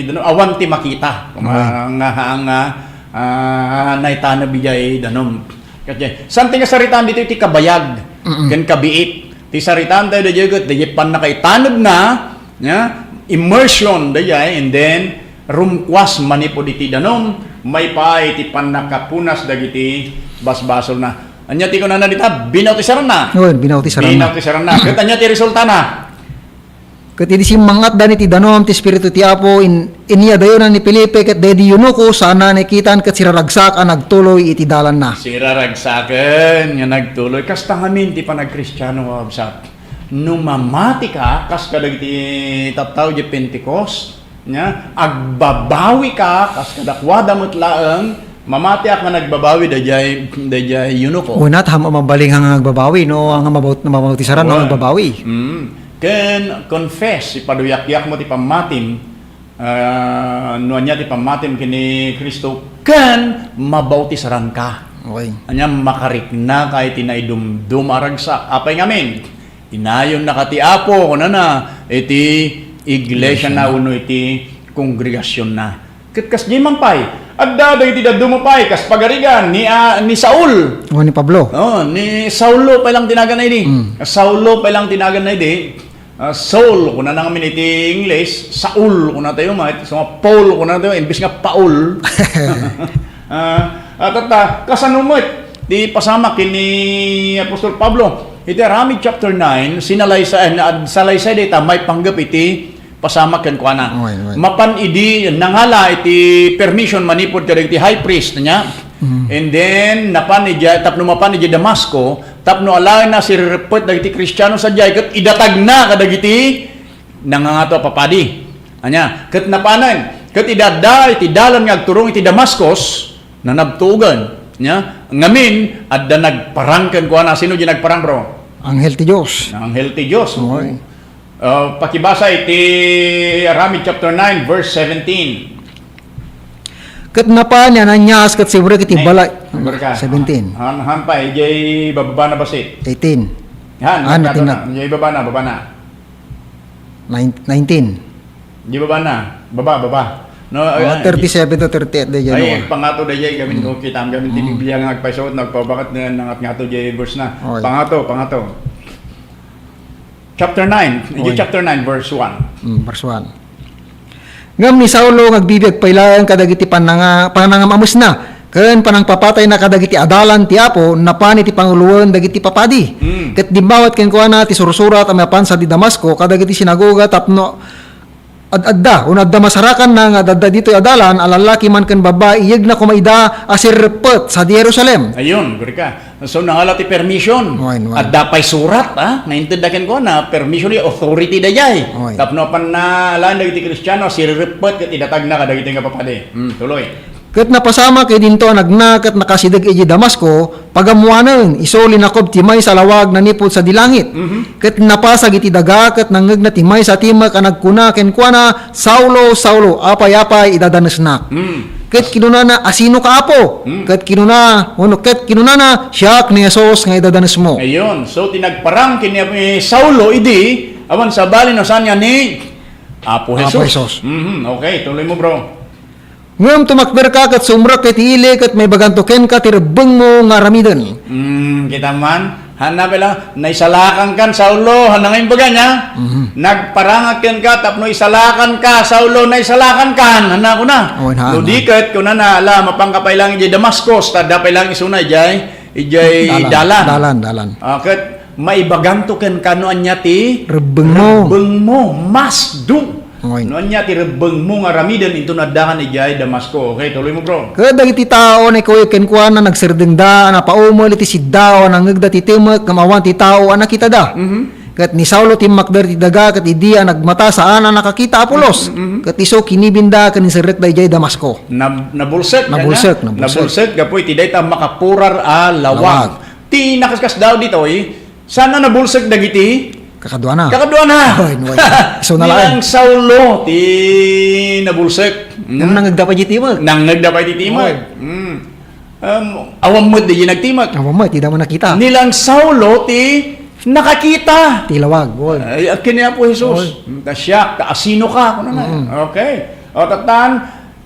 danum, awan ti makita. Wen. Nga, nga, nga, ah, naitaneb idiay danum. Ket, saan ti nga saritaan dito iti kabayag Mm-mm. ken kabiit? Ti saritaan tayo daydiay ket, daydiay pannakaitanebna, nia, immersion daydiay, and then, rumkuas manipud iti danum, maipaay iti pannakapunas dagiti basbasolna. Ania ti kunana dita? Binautisaranna. Wen, binautisaranna. Binautisaranna. Ket ania ti resultana? Ket idi simmangatdan iti danum ti Espiritu ti Apo, in-, inyadayonan ni Felipe ket daydi eunuko, saanna nakitan ket siraragsak a nagtuloy iti dalanna. Siraragsaken nga nagtuloy. Kasta ngamin ti panagkristiano, kabsat. No mamatika, kas kadagiti tattao di Pentecost, Nia, agbabawika, kas kadakuada met laeng, mamatiak nga nagbabawi daydiay, daydiay eunuko. Una, ta mabalin nga agbabawi, no, nga mabaut-, mabautisaran, no, Wen. agbabawi. Mm. Ken confess, ipaduyakyakmo ti pammatim, ah, no ania ti pammatim ken ni Cristo, ken mabautisaranka. Okay. Ania, makariknaka iti naidumduma a ragsak. Apay ngamin? Inayonnaka ti Apo, kunana, iti iglesia na wenno iti kongregasionna. Ket kasdiay man pay, adda dagiti dadduma pay, kas pagarigan ni, ah, ni Saul. O, ni Pablo. Oh, ni Saulo pay lang ti naganna idi. Mm. Saulo pay lang ti naganna idi. Ah, Saul, kunana ngamin iti English, Saul, kunatayo, ma-, so, Paul, kunatayo, imbes nga Paul. Ah, at, at, ah, kasano met ti pasamak ken ni Apostol Pablo? Iti Aramid chapter nine, sinalaysay, na, salaysay dayta maipanggep iti pasamak kenkuana. Oy, oy. Mapan idi nangala iti permission manipud kadagiti high priest niya. Mm. And then, napan ija-, tapno mapan ija Damasco, tapno alaenna sirireppet dagiti Kristiano sadiay, ket idatagna kadagiti nangangato a papadi. Ania, ket napanen, ket idi adda iti dalan nga agturong iti Damascus, nanabtugan. Nia, ngamin, adda nagparang kenkuana. Sino di nagparang, bro? Anghel ti Dios. Anghel ti Dios. Oy. Uh, pakibasa iti Aramid chapter nine, verse seventeen. Ket napan ni Ananias ket simmurek iti Nay, balay. Number ka. Seventeen. Han, han pa, ijay bababa na basit. Eighteen. Han, Ah, han, natin na. Ijay baba na, baba na. Nine-, nineteen. Di baba na. Baba, baba. No, Oh, ay, thirty-seven to thirty-eight, daydiay, ay, no? Pangato daydiay, gamin Hmm. ko, kita, gamin ti Hmm. Biblia nga agpayso, nagpabakat na, nangat-ngato, jay verse na. Oy. Pangato, pangato. Chapter nine, Oy. Chapter nine, verse one. Hmm, verse one. Ngem ni Saulo nga agbibiag pay laeng kadagiti pananga-, panangamamesna, Ken panangpapatayna kadagiti adalan ti Apo, napan iti panguloen dagiti papadi. Mm. Ket dimmawat kenkuana ti sursurat a mapan sadi Damasco kadagiti sinagoga tapno ad-adda, wenno adda masarakanna nga ad-adda ditoy adalan a lallaki man ken babbai, iyegna koma ida a sirreppet sadi Jerusalem. Ayun, guri ka. So, nangala ti permission. Wen, wen. Adda pay surat, ah, nga intedda kenkuana, permission, authority daydiay. Wen. Tapno apan na, alaen dagiti Kristiano, sirreppet ket idatagna kadagiti nga papadi. Hmm, tuloy. Ket napasamak idinto a nagna ket nakasideg idiay Damasco, pagammoanen, isu linakob ti maysa a lawag nanipud sadi langit. Mhm. Ket napasag iti daga, ket nangngegna ti maysa a timek a nagkuna kenkuana, "Saulo, Saulo, apay-apay idadanesnak?" Mm. Ket kinunana, "Asinoka, Apo?" Mm. Ket kinuna, wenno ket kinunana, "Siak ni Jesus nga idadanesmo." Ayun. So, ti nagparang ken ni Saulo idi, awan sabali no saan nga ni Apo Apo Jesus. Jesus. Mhm. Okay, tuloy mo, bro. Ngem tumakderka ket sumrek iti ili ket maibaganto kenka ti rebbengmo nga aramiden. Hmm, kita man. Hanna pay la, naisalakankan, Saulo, hanna nga imbaga niya. Mhm. Nagparangak kenka tapno isalakanka, Saulo, naisalakankan. Hanna kuna. Wen, ha, No ha. di ket, kunana, ala, mapanka pay lang idiay Damascus, ta adda pay lang isuna idiay, idiay Dalan, dalan. dalan, dalan. Ah, ket maibaganto kenka no ania ti Rebbengmo. rebbengmo, masdo. Oy. No ania ti rebbengmo nga aramiden inton addakan idiay Damasco. Okay, tuloy mo, bro. Ket dagiti tao a naikuyog kenkuana, nagserdengda a napaumel iti siddaaw a nangngegda ti timek ngem awan ti tao a nakitada. Mhm. Ket ni Saulo timmakder ti daga, ket idi a nagmata, saan a nakakita a pulos. Mhm, mhm. Ket isu kinibinda ken inserrekda idiay Damasco. Nab-, nabulsek, Nabulsek, kanya? nabulsek. Nabulsek, gapu iti dayta makapurar a lawag. Lawag. Ti nakaskasdaaw ditoy, saan a nabulsek dagiti Kakaduana. Kakaduana. Ay, no, ay. So, Ni nalaen. lang Saulo ti nabulsek. Mm. Nang nangngegda pay ti timek. Nangngegda pay ti timek. Oy. Mm. Um, awan met di nagtimek. Awan met, ti da man nakita. Ni lang Saulo ti nakakita. Ti lawag, oy. Ay, akin ni Apo Jesus. Oy. Ta siak, ta asino ka? Kuno na. Mm. Okay. O, tatan,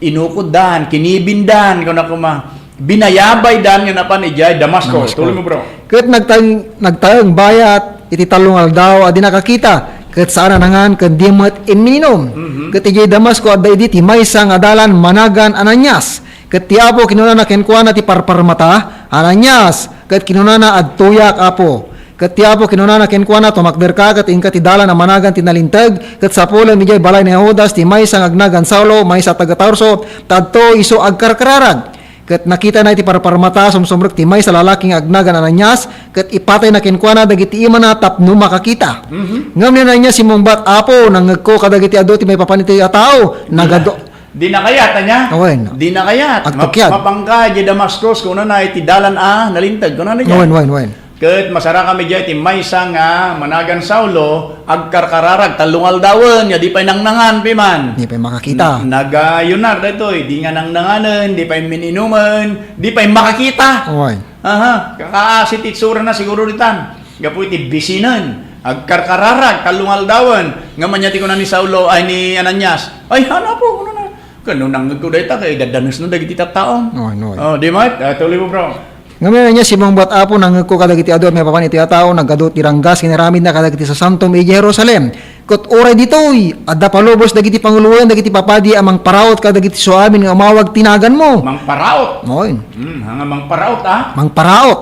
Inukod dan, kinibin dan, kuna koma, binayabaydan nga napan idiay Damasco. Damasco. Tuloy mo, bro. Ket nagtaeng, nagtaeng bayat iti tallo nga aldaw a di nakakita, ket saan a nangan ken di met immininum. Mhm. Ket idiay Damasco adda idi ti maysa nga adalan managan Ananias. Ket ti Apo kinunana kenkuana ti parparmata, "Ananias!" Ket kinunana, "Adtoyak, Apo." Ket ti Apo kinunana kenkuana, "Tumakderka ket inka ti dalan a managan ti nalinteg, ket sapulem idiay balay ni Judas ti maysa nga agnagan Saulo, maysa a taga-Tarso, ta adto isu agkarkararag." Ket nakitana iti parparmata, sumsumrek ti maysa a lalaki nga agnagan Ananias, ket ipatayna kenkuana dagiti imana tapno makakita. Mhm. Ngem ni Ananias simmungbat, "Apo, nangngegko kadagiti adu ti maipapan iti a tao, nagadu-" Di na kayat, ania? Awen. Di na kayat. Agtukyad. Ma-, mapangka idiay Damascus, kunana iti dalan a nalinteg, kunana idiay. Awen, awen, awen. Ket masarakam idiay ti maysa nga managan Saulo, agkarkararag tallo nga aldawen, nga di pay nangnangan, piman. Di pay makakita. N-, nagayunar daytoy, di nga nangnanganen, di pay mininumen, di pay makakita. Awen. Aha, kakaasi ti itsurana siguro ditan. Gapu iti bisinen, agkarkararag, tallo nga aldawen. Ngem ania ti kuna ni Saulo, ay, ni Ananias, "Ay, hanapo," kunana. "Ken no nangngegko dayta, ket idadanesna dagiti tattaom." Oy, oy. Oh, di met? Ah, tuloy mo, bro. Ngem ania, simmungbat, "Apo, nangngegko kadagiti adu a maipapan iti a tao, nagadu ti ranggas nga inaramidna kadagiti sasantom idiay Jerusalem." Ket uray ditoy, adda palubos dagiti panguloen dagiti papadi a mangparaot kadagiti suamin nga umawag ti naganmo. Mangparaot? Oy. Hmm, nga mangparaot, ah? Mangparaot.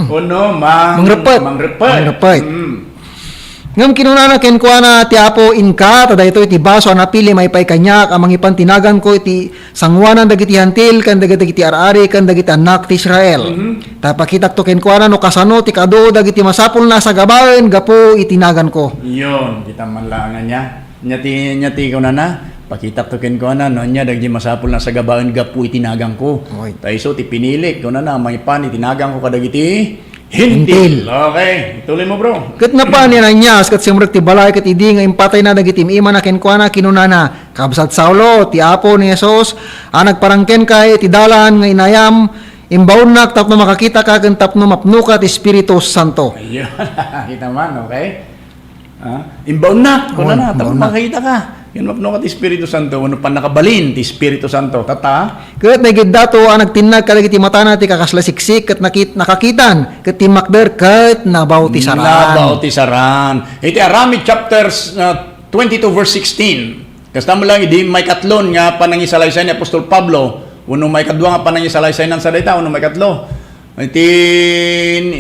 Ono, mang-, Mangreppet. mangreppet. Mangreppet. Hmm. Ngem kinunana kenkuana ti Apo, "Inka, ta daytoy ti baso a napili maipaay kaniak a mangipan ti naganko iti sangoanan dagiti Hentil ken dagiti ar-ari ken dagiti annak ti Israel. Mhm. Ta ipakitakto kenkuana no kasano ti kaadu dagiti masapulna a sagabaen gapu iti naganko." Yon, kita man laeng ania. Nia ti, nia ti kunana, "Pakitakto kenkuana no ania dagiti masapulna a sagabaen gapu iti naganko." Oy. Ta isu ti pinilik, kunana, maipan iti naganko kadagiti Hentil. Hentil. Okay, tuloy mo, bro. Ket napan ni Ananias ket simrek ti balay, ket idi nga impatayna dagiti im-imana kenkuana, kinunana, "Kabsat Saulo, ti Apo ni Jesus a nagparang kenka iti dalan nga inayam, imbaonnak tapno makakitaka ken tapno mapnoka ti Espiritu Santo." Ayun. Kita man, okay? Ah, imbaonnak, Oo, kunana, tapno imbaonnak. makakita ka. Ken mapnoka ti Espiritu Santo, wenno pannakabalin ti Espiritu Santo. Tata? Ket naigiddato a nagtinnag kadagiti matana ti kakasla siksik, ket nakit-, nakakitan, ket timmakder, ket nabautisaran. Nabautisaran. Iti Aramid chapter, uh, twenty-two, verse sixteen. Kasta met lang idi maikatlon nga panangisalaysay ni Apostol Pablo, Wenno maikadua nga panangisalaysaynan sa dayta, wenno maikatlo. Iti,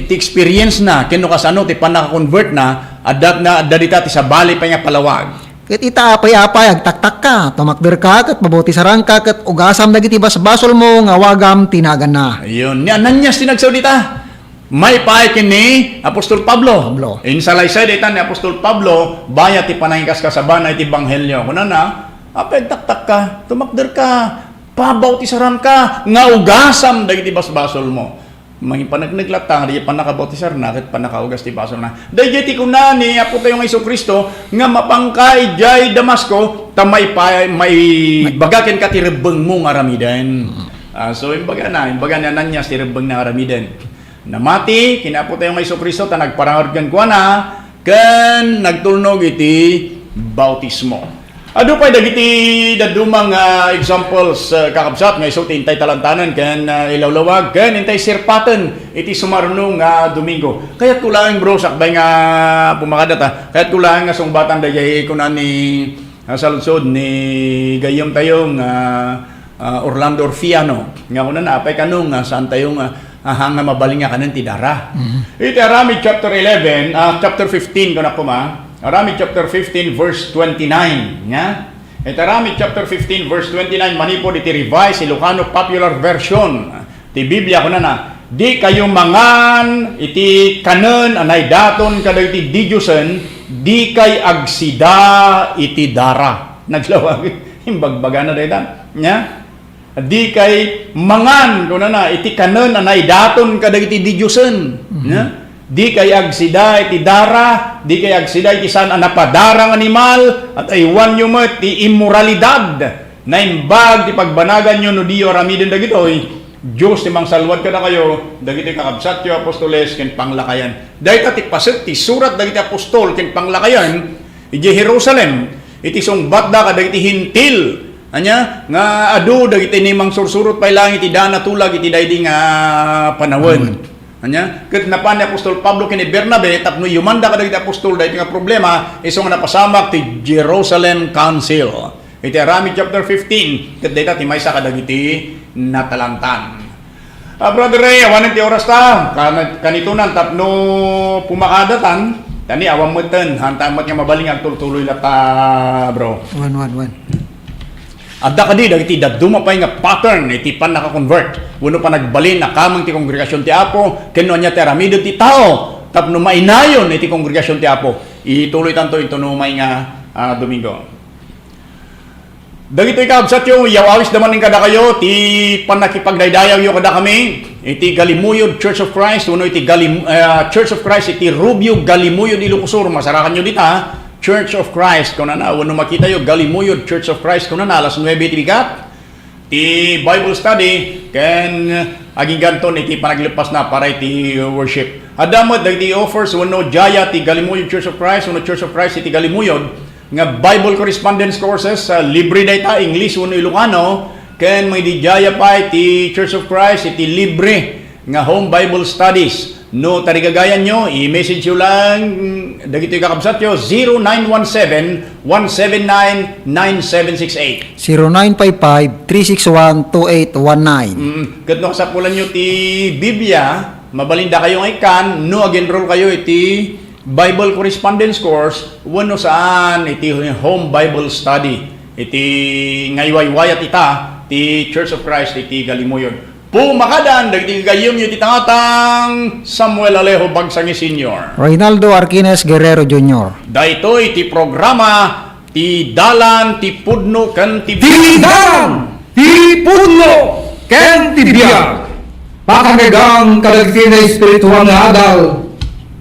iti experience na, ken no kasano ti pannaka-convert na, adda na, adda dita ti sabali pay nga palawag. Ket ita, apay-apay, agtaktakka, tumakderka, ket babautisaranka, ket ugasam dagiti basbasolmo nga awagam ti naganna. Ayun. Ni Ananias ti nagsaw dita. Maipaay ken ni Apostol Pablo. Pablo. Insalaysay dayta ni Apostol Pablo, bayat ti panangikaskasabana iti ebanghelio. Kunana, apay agtaktakka, tumakderka, pabautisaranka, nga ugasam dagiti basbasolmo. Mangipaneknek latta nga di pannakabautisarna ket pannakaugas ti basolna. Daydiay ti kuna ni Apotayo nga Jesu-Cristo nga mapanka idiay Damasco ta maipa-, maibaga kenka ti rebbengmo nga aramiden. Ah, so, imbagana, imbaga ni Ananias ti rebbengna nga aramiden. Namati ken Apotayo nga Jesu-Cristo ta nagparangarud kenkuana ken nagtulnog iti bautismo. Adu pay dagiti dadduma nga examples, eh, kakabsat, nga isu ti intay talantanen ken, eh, ilawlawag ken intay sirpaten iti sumarno nga Domingo. Kayatko laeng, bro, sakbay nga pumakada ta, kayatko laeng nga sungbatan daydiay kuna ni, ah, saludsod ni gayyemtayo nga, ah, Orlando Orfiano. Nga kunana, apay kano nga saan tayo nga, ah, nga mabalin nga kanen ti dara. Mhm. Iti Aramid chapter eleven, ah, chapter fifteen, kuna koma, Aramid chapter fifteen, verse twenty-nine, nga? Iti Aramid chapter fifteen, verse twenty-nine, manipud iti Revised Ilocano Popular Version ti Biblia, kunana, "Dikayo mangan iti kanen a naidaton kadagiti didiosen, dikay agsida iti dara." Naglawag, imbagbagana dayta, nya? "Dikay mangan," kunana, "iti kanen a naidaton kadagiti didiosen." Mhm. Nya? "Dikay agsida iti dara, dikay agsida iti saan a napadara nga animal, at aywanyo met ti immoralidad. Naimbag ti pagbanaganyo no diyo aramiden dagitoy. Dios ti mangsalwad kadakayo, dagitoy kakabsatyo, apostoles, ken panglakayan." Dayta ti paset ti surat dagiti apostol ken panglakayan idiay Jerusalem, iti sungbatda kadagiti Hentil. Ania, nga adu dagiti ni mangsursurot pay laeng iti dana tulag iti daydi nga panawen. Panawen. Ania, ket napan ni apostol Pablo ken ni Bernabe tapno iyumanda kadagiti apostol daytoy nga problema, isu nga napasamak ti Jerusalem Council. Iti Aramid chapter fifteen, ket dayta ti maysa kadagiti natalantan. Ah, Brother Ray, awanen ti oras ta. Kan-, kanitonan tapno pumakadatan, tani awan metten, hanta met nga mabalin nga agtultuloy latta, bro. Wen, wen, wen. Adda kadi dagiti dadduma pay nga pattern iti pannaka-convert wenno panagbalin a kameng ti kongregasion ti Apo ken no ania ti aramiden ti tao tapno mainayon iti kongregasion ti Apo. Ituloytanto intono umay nga, ah, Domingo. Dagitoy, kabsatyo, yaw-awisda manen kadakayo ti pannakipagdaydayawyo kadakami iti Galimuyod Church of Christ wenno iti Galim-, ah, Church of Christ iti Rubio, Galimuyod, Ilocos Sur. Masarakanyo dita, Church of Christ, kunana, wenno makitayo, Galimuyod Church of Christ, kunana, alas nuebe ti bigat ti Bible study, ken agingganton iti panagleppasna para iti worship. Adda met dagiti offers wenno diaya ti Galimuyod Church of Christ wenno Church of Christ iti Galimuyod nga Bible correspondence courses, ah, libre dayta, English wenno Ilocano, ken mangdidiaya pay ti Church of Christ iti libre nga home Bible studies. No tarigagayanyo, i-message yo lang dagitoy kakabsatyo, zero nine one seven, one seven nine, nine seven six eight. Zero nine five five, three six one, two eight one nine. Mm, ket no kasapulanyo ti Biblia, mabalin dakayo nga ikkan no ag-enroll kayo iti Bible correspondence course wenno saan iti home Bible study iti nga iwaywayat ita ti Church of Christ iti Galimuyod. Pumakadaan dagiti gagayyemyo iti tangatang Samuel Alejo Bagsangi Senior. Reynaldo Arquines Guerrero Junior. Daytoy ti programa ti Dalan ti Pudno ken ti Biag. Ti Dalan ti Pudno ken ti Biag. Pakangegan kadagiti naespirituan nga adal,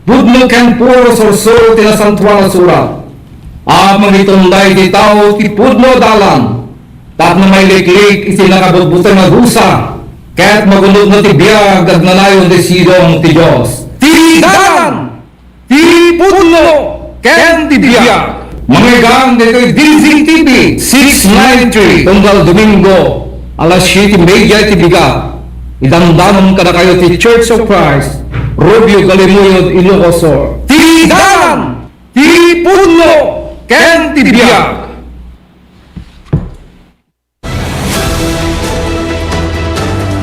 pudno ken puro sursuro ti Nasantoan a Surat. A mangitunda iti tao ti pudno a dalan, tapno mailiklik iti nakabutbuteng a dusa, ket magunotna ti biag agnanayon ti sidong ti Dios. Ti Dalan ti Pudno ken ti Biag. Mangeggang ditoy D Z T V six nine three, tunggal Domingo, alas siete y media iti bigat. Idamdamon kadakayo ti Church of Christ, Rubio, Galimuyod, Ilocos Sur. Ti Dalan ti Pudno ken ti Biag.